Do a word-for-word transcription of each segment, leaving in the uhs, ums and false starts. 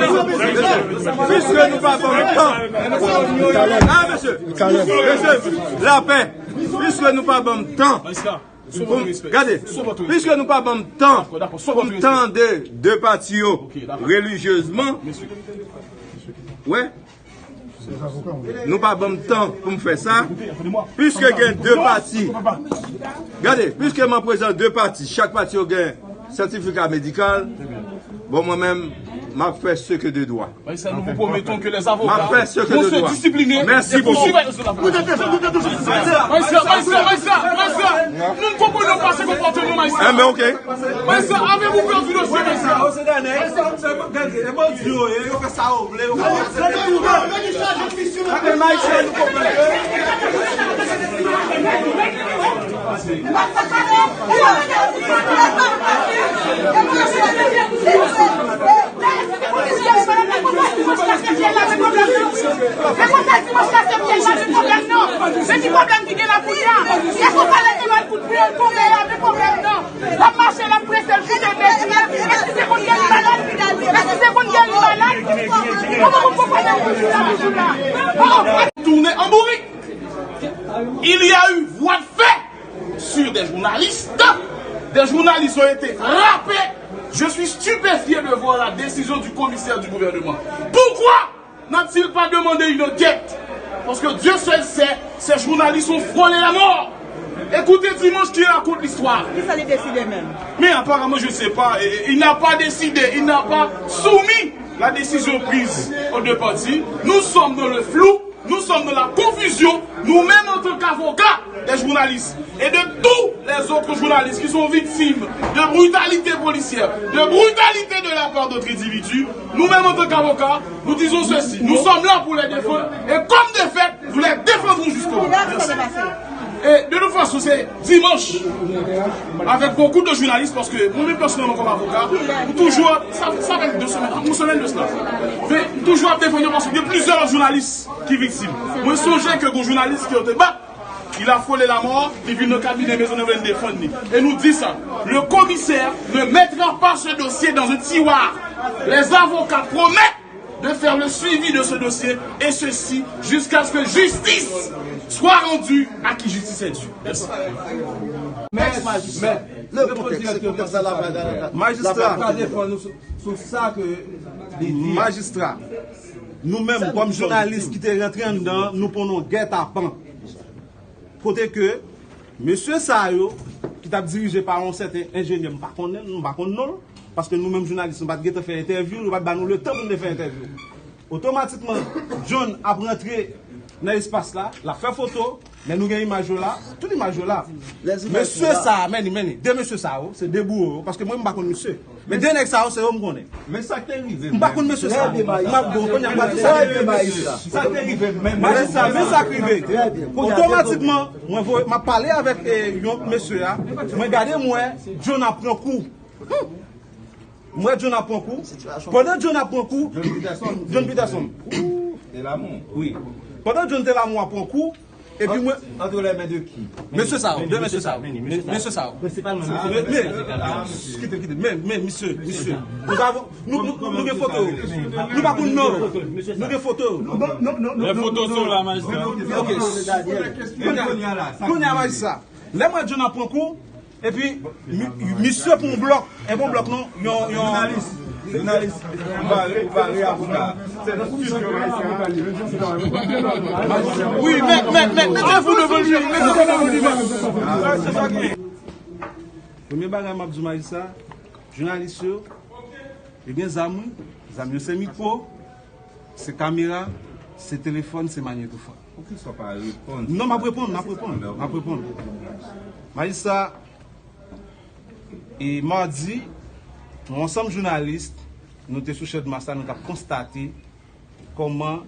Mesye, piske nou pa ban m tan. Ah, mesye. Mesye, lapè. Piske nou pa ban m tan. Pou m, gade, piske nou pa ban m tan pou m tande de pati yo relijyezman, wè, nou pa ban m tan pou m fè sa, piske gen de pati, gade, piske m an prezans de pati, chak pati yo gen sètifika medikal, bon, mwen menm, m ap fè ce que de droit. Magistrat, nous vous promettons que les avocats vont se discipliner et poursuivre avec cela. Magistrat, magistrat, magistrat, magistrat, nous ne comprenons pas ce comportement, magistrat. Eh ben, ok. Magistrat, avez-vous peur du dossier, magistrat? Tounen an bourik. Il y a eu voie de fait sur des journalistes. Des journalistes ont été frappés. Je suis stupéfié de voir la décision du commissaire du gouvernement. Pourquoi n'a-t-il pas demandé une enquête? Parce que Dieu seul sait, ces journalistes ont frôlé la mort. Écoutez dimanche qui raconte l'histoire. Kisa li deside menm? Mais apparemment, je ne sais pas. Et il n'a pas décidé, il n'a pas soumis la décision prise aux deux parties. Nous sommes dans le flou. Nous sommes dans la confusion, nous-mêmes en tant qu'avocats des journalistes et de tous les autres journalistes qui sont victimes de brutalité policière, de brutalité de la part d'autres individus. Nous-mêmes en tant qu'avocats, nous disons ceci. Nous sommes là pour les défendre et comme de fait, nous les défendrons jusqu'au bout. Merci. E de tout fason, se dimanch, avèk bokou de jounalis, paske mwen menm pèsonèlman kòm avoka, m toujou, sa, sa fè de semèn, yon semèn de sila, men m toujou ap defann yo paske gen plizyè lòt jounalis ki viktim. Mwen sonje ke gen jounalis ke yo te bat, il a frôlé la mort, li vin nan kabinè Maisonneuve, li defann li. Et nous dit ça, le commissaire ne mettra pas ce dossier dans un tiroir. Les avocats promettent de faire le suivi de ce dossier, et ceci jusqu'à ce que justice soit rendue à qui justice est due. Merci. Men, men, reponn direktman, majistra. Majistra, nou pa defann nou sou, sou sa ke li di. Majistra, nou menm, kòm jounalis ki te rantre anndan, nou pran yon gètapan. Kote ke mesye sa yo, ki t ap dirije pa yon sèten enjenyè, m pa konnen, m pa konn non l, paske nou menm jounalis, nou pa t gentan fè entèvyou, yo pa t ba nou letan pou n te fè entèvyou. Otomatikman, John ap rantre nan espas la, l ap fè foto, men nou gen imaj yo la, tout imaj yo la. Mesye sa, men li, men li, de mesye sa yo, se de bouwo yo, paske mwen, m pa konn misye. Men de nèg sa yo, se yo m konnen. Men sa k te rive. M pa konn mesye sa. M ap bon, kounye a m pa di sa. Sa k te rive, men majistra, men sa k rive. Otomatikman, mwen voye, m ap pale avèk, eh, yon mesye a. Mwen gade, m wè John ap pran kou. M wè John ap pran kou. Pandan John ap pran kou, John Peterson. John Peterson. Te lamou. Wi. Pandan John te lamou ap pran kou, epi mwen. Entre les mains de qui? Mesye sa yo, de mesye sa yo. Mesye sa yo. Prensipalman, men, men, kite, kite. Men, men, misye, misye. Nou pa, nou, nou, nou gen foto yo. Nou pa konn non. Nou gen foto yo. Les photos sont là, magistrat. Ok. Kounye a, kounye a, majistra. Lè mwen John ap pran kou, epi mi-, misye pran yon blòk. E bon blòk non, yon, yon. Jounalis. Jounalis. Ou bare, ou bare avoka. Wi, men, men, men, mete foto devan li, mete foto devan li, men. Premye bagay m ap di majistra, jounalis yo, yo gen zam, wi. Zam yo se mikwo, se kamera, se telefòn, se manyetofòn. Poukisa w pa reponn? Non, m ap reponn, m ap reponn, m ap reponn. Majistra, e madi, yon ansanm jounalis, nou te sou Chann Mas la, nou t ap konstate kòman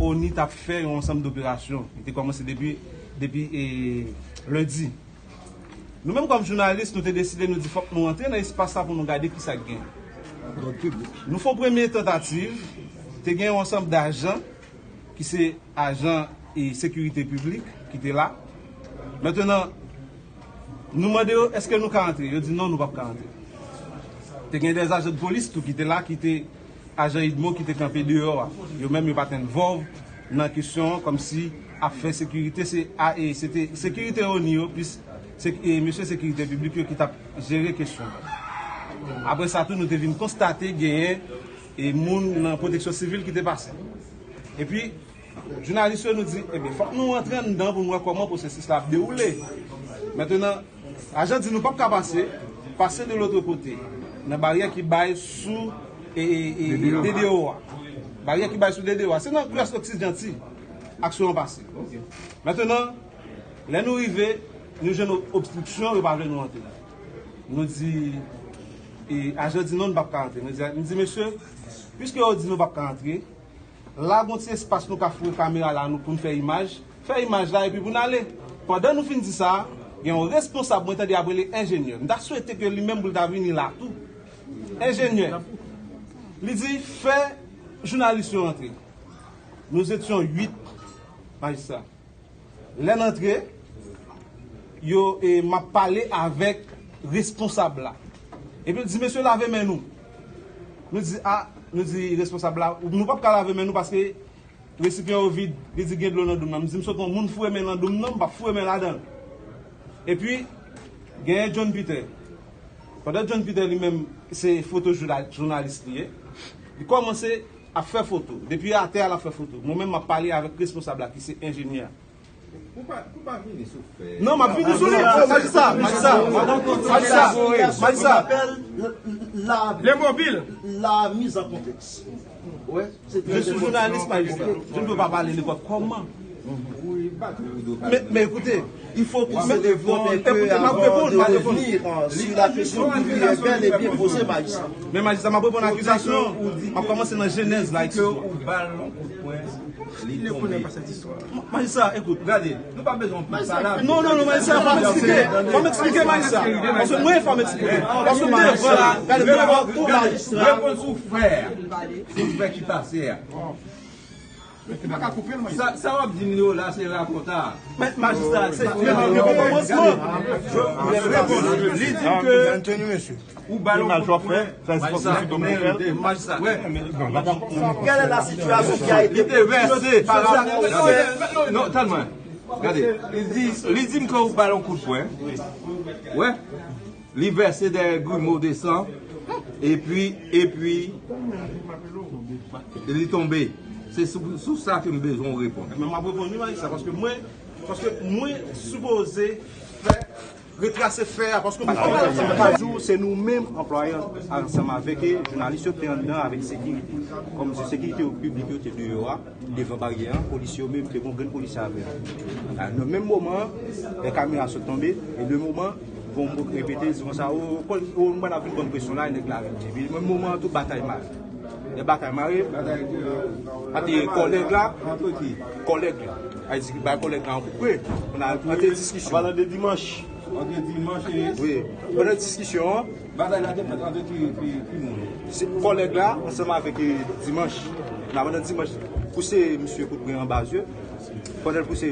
ONI t ap fè yon ansanm doperasyon. Li te kòmanse depi, depi, e, lendi. Nou menm kòm jounalis, nou te deside, nou di fòk nou antre nan espas la pou nou gade kisa k gen. Nou fè yon premye tantativ, te gen yon ansanm dajan ki se ajan e sekirite piblik ki te la. Mentenan, nou mande yo, èske nou ka antre? Yo di non, nou p ap ka antre. Te gen de ajan de polis tou ki te la, ki te Ajan Edmond ki te kanpe deyò a. Yo menm yo pa t envòlve nan kesyon an, kòmsi afè sekirite se a, e, se te sekirite ONI yo, plis se, e, mesye sekirite piblik yo ki t ap jere kesyon an. Apre sa tou, nou te vin konstate genyen, e, moun nan pwoteksyon sivil ki te pase. Epi, jounalis yo nou di, ebyen, fòk nou antre anndan pou n wè kòman pwosesis la ap dewoule. Mentenan, ajan di nou p ap ka pase, pase de lòt kote, nan baryè ki bay sou, e, e, e, D D O a. Baryè ki bay sou D D O a. Se nan Crest Oxygenty aksyon an pase. Mentenan, lè nou rive, nou jwenn obstriksyon, yo pa vle nou antre. Nou di, e, ajan di non, nou p ap ka antre. Nou di, nou di, mesye, piske yo di nou p ap ka antre, la, gon ti espas nou ka foure kamera la, nou, pou n fè imaj. Fè imaj la, epi pou n ale. Pandan nou fin di sa, gen yon responsab, mwen tande ap rele enjenyè. M ta swete ke li menm pou l ta vini la tou. Enjenyè. Li di, fè jounalis yo antre. Nous étions huit majistra. Lè n antre, yo, e, m ap pale avèk responsab la. Epi l di, mesye, lave men nou. Nou di, a, nou di responsab la, nou p ap ka lave men nou paske resipyan yo vid. Li di, gen dlo nan doum nan. M di, m sot yon moun foure men nan doum nan, m p ap foure men ladan l. Epi, genyen John Peter. Pandan John Peter li menm, se foto jounalis li ye, li kòmanse ap fè foto. Depi atè a, l ap fè foto. Mwen menm, m ap pale avèk responsab la, ki se enjenyè a. Ou pa, ou pa vini sou fè. Non, m ap vini sou li. Majistra, majistra, majistra, majistra. Les mobiles. La mise en contexte. Ouais, c'est très important. Je suis journaliste, magistrat. Je ne peux pas parler n'importe comment. Mais, mais écoutez, il faut qu'on se développe un peu avant de revenir, euh, sur la question qui lui est bel et bien posée, magistrat. Men majistra, m ap reponn akizasyon. M ap kòmanse nan jenèz la, ekskizman. Ou ba l yon kout pwen, li tonbe. Majistra, ekout. Gade, nou pa bezwen pale. Non, non, non, majistra, fò m eksplike. Fò m eksplike, majistra. Paske mwen, fò m eksplike. Paske m devan, gade, m devan tout majistra. Reponn sou fè a. Sou fè ki pase a. Sa, sa w ap di m yo la, se rakòta. Men, majistra, se, se kòmansman. Li di ke ou ba l yon kout pwen. Majistra, majistra, wè. Quelle est la situation qui a été... Li te vèse pa rapò. Non, tann mwen. Gade, li di, li di m ke ou ba l yon kout pwen. Wè. Li vèse dèyè grimo de san, epi, epi, li tonbe. Se sou, sou sa ke m bezwen w reponn. Men m ap reponn wi, majistra, paske mwen, paske mwen sipoze fè, retrase fè a, paske mwen... Kajou, se nou menm anplwaye ansanm avèk, e, jounalis yo te anndan avèk sekirite. Kòm se sekirite piblik yo te deyò a, devan baryè an, polisye yo menm te gon grenn polisye avè yo. A, nan menm moman an, lè kamera sot tonbe, e le moman, bon, m repete, di konsa, o, o, nou pral ap vin ban m presyon la, e nèg la rete. Epi menm moman an tou, batay mare. Lè batay mare, ate kòlèg la, kòlèg la. Ay di, bay kòlèg la yon kout pwen. Ante diskisyon. An palan de dimanch. Ante dimanch e... Wi. Pandan diskisyon an, batay la te fèt ant ki, ki, ki moun? Se kòlèg la, ansanm avèk, e, Dimanch. Nan pandan Dimanch, pouse misye kout pwen anba zye. Pandan l pouse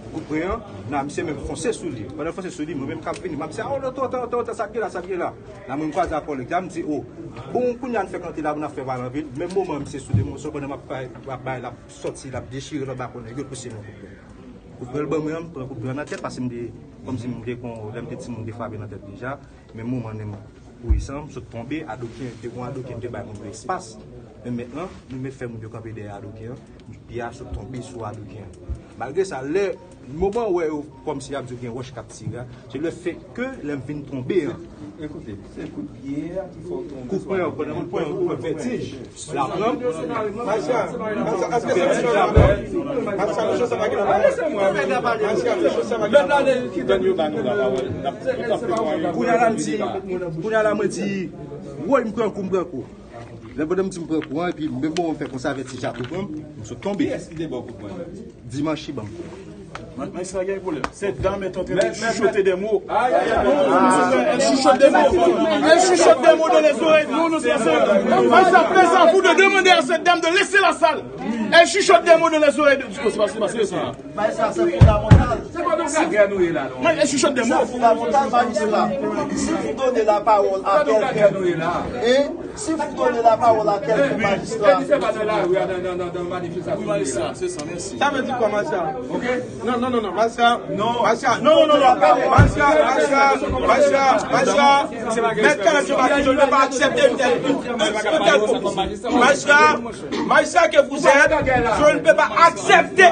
kout pwen an, nan misye menm fonse sou li. Pandan l fonse sou li, mwen menm k ap vini, m ap di, a, o, otan, otan, otan, sa k gen la, sa k gen la. Nan mwen m kwaze ak kòlèg la, m di, o, bon, kounye a n fèk antre la pou n ap fè pale anpil. Menm moman, misye sou de mòso, pandan m ap bay, m ap bay, l ap sòti, l ap dechire, l ap ba kòlèg yo, l pouse mwen kout pwen. Kout pwen l ban mwen an, m pran kout pwen an nan tèt, paske m te, kòmsi m te kon, lè m te timoun, m te frape nan tèt deja. Menm moman, menm kouri san, m sot tonbe, adoken, te gon adoken, m te bay moun yo espas. Men mentnan, nou met fè moun yo kanpe dèyè adoken an, pye a sot tonbe sou adoken an. Malgre sa, lè, moman wè yo, kòmsi y ap di gen wòch k ap tire a, se le fèt ke lè m vin tonbe an. Ekoute, se kout pye a ki fè w tonbe. Kout pwen an, pandan m pran yon vètij. Majistra, majistra, èske se misye sa? Majistra, misye sa pa gen la? Majistra, misye sa pa gen la? Kounye a la, m di, kounye a la, mwen di, woy, m pran kou, m pran kou. Lè pandan m di m pran kou an, epi menm bon, m fè konsa avèk ti chat pou pran m, m sot tonbe. Kiyès ki te ba w kout pwen? Dimanch li ban m. Maestra, il y a un problème. Cette dame est en train de chuchoter des mots. Elle chuchote des mots. Elle chuchote des mots dans les oreilles. Non, non, c'est ça. Maestra, plaît à vous de demander à cette dame de laisser la salle. Elle chuchote des mots dans les oreilles de... C'est pas, c'est pas sérieux, ça. Maestra, c'est fondamental. C'est pas dans la guerre, nous, là, non. Mais elle chuchote des mots. C'est fondamental, magistrat. Si vous donnez la parole à quelqu'un, hein, si vous donnez la parole à quelqu'un, magistrat. Sa vle di kwa, maestra? Non, non, non, non, maestra. Maestra, non, non, non, non. Maestra, maestra, maestra, maestra. Mèt Kanal Jovati, je ne peux pas accepter une telle, une, une, une telle propos. Maestra, maestra que vous êtes, je ne peux pas accepter.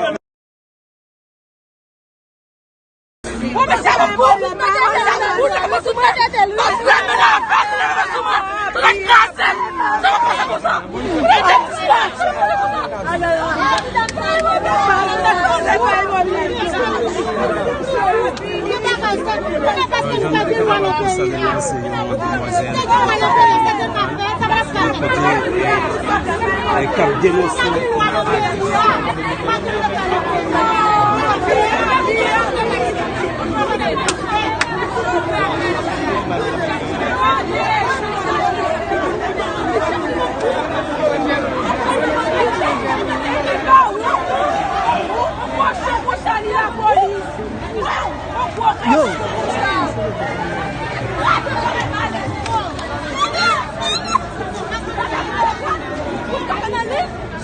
K ap denonse. Yo.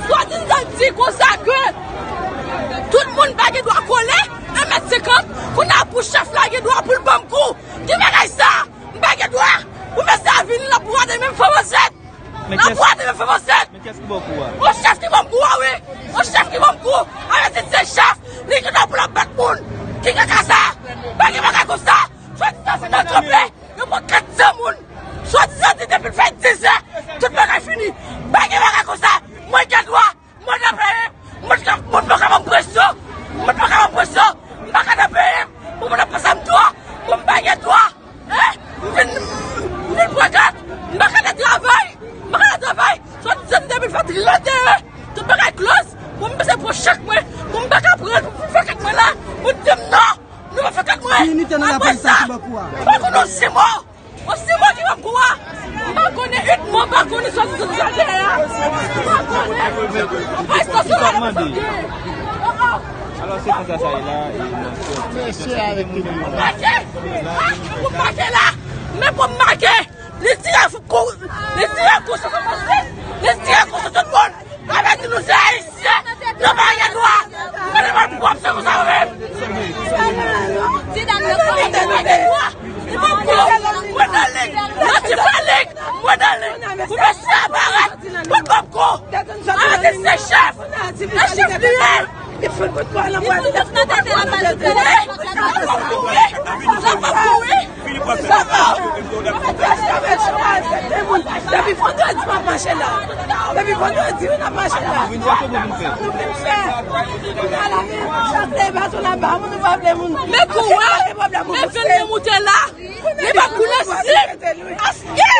Swadizan di konsa ke tout moun pa gen dwa kole en mèt senkant, kounye a pou chèf la gen dwa pou l ban m kou. Ki bagay sa? M pa gen dwa pou mesye a vini l ap bwade menm fanm ansent. L ap bwade menm fanm ansent. Men kiyès ki ba w kou a? Yon chèf ki ban m kou a, wi. Yon chèf ki ban m kou. Sa vle di se chèf, li gen dwa pou l ap bat moun. Ki kaka sa? Pa gen bagay konsa. Swadizan se nan kanpe. Yo pran kat san moun. Swadizan di depi l fè dizè, tout bagay fini. Pa gen bagay konsa. Mwen gen dwa, mwen nan peyi m, mwen ka, mwen pa ka ban m presyon. Mwen pa ka ban m presyon. M pa ka nan peyi m pou moun ap pase m dwa. Pou m pa gen dwa. Hein? M vin, m vin pran kat. M pa ka nan travay. M pa ka nan travay. Swadizan di depi l fè trannteyen, tout bagay close. Pou m pase pran chèk mwen. Pou m pa ka pran l, pou m fè kèk mwen la. Pou di m non. Nou pa fè kèk mwen. Ki inite nan lapolis la ki ba w kou a? Apre sa, pa konn yon senmò. Yon senmò ki ban m kou a. M pa konnen inite, m pa konnen swadizan dèyè a. M pa konnen. Maestra, se la. Alò, se konsa sa ye la, e... Mesye avèk tout moun. Make! Make pou make la! Men pou make! Li tire fou kou, li tire kou sou tout moun. Li tire kou sou tout moun. Sa vle di nou se Ayisyen. Nou pa gen dwa. Mwen devan pwòp se konsa menm. Mwen nan lig. Nan ti pa lig. Mwen nan lig. Pou mesye a parèt. Mwen pap kou. Sa vle di se chèf. Se chèf li ye. Li fout kout pwa nan pwa. Li fout kout nan tèt la, pa l kouri. Sa pa kouri. Sa pa. Depi vandredi m ap mache la. Depi vandredi wi n ap mache la. Nou vin fè. Kounye a la, chak lè baton la ba moun, nou pa vle moun. Men kou a, men fè l moute la. Li pa koule sik. Paske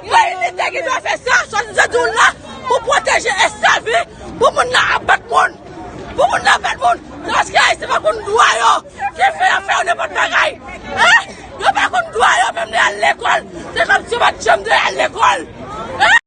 mwen li te gen dwa fè sa, swadizan di w la pou pwoteje e sèvi pou moun nan ap bat moun. Pou moun nan bat moun. Paske Ayisyen pa konn dwa yo. Ki fè y ap fè yo nenpòt bagay. Hein? Yo pa konn dwa yo, menm lè y al lekòl. Se kòmsi yo pa t janm dwe al lekòl.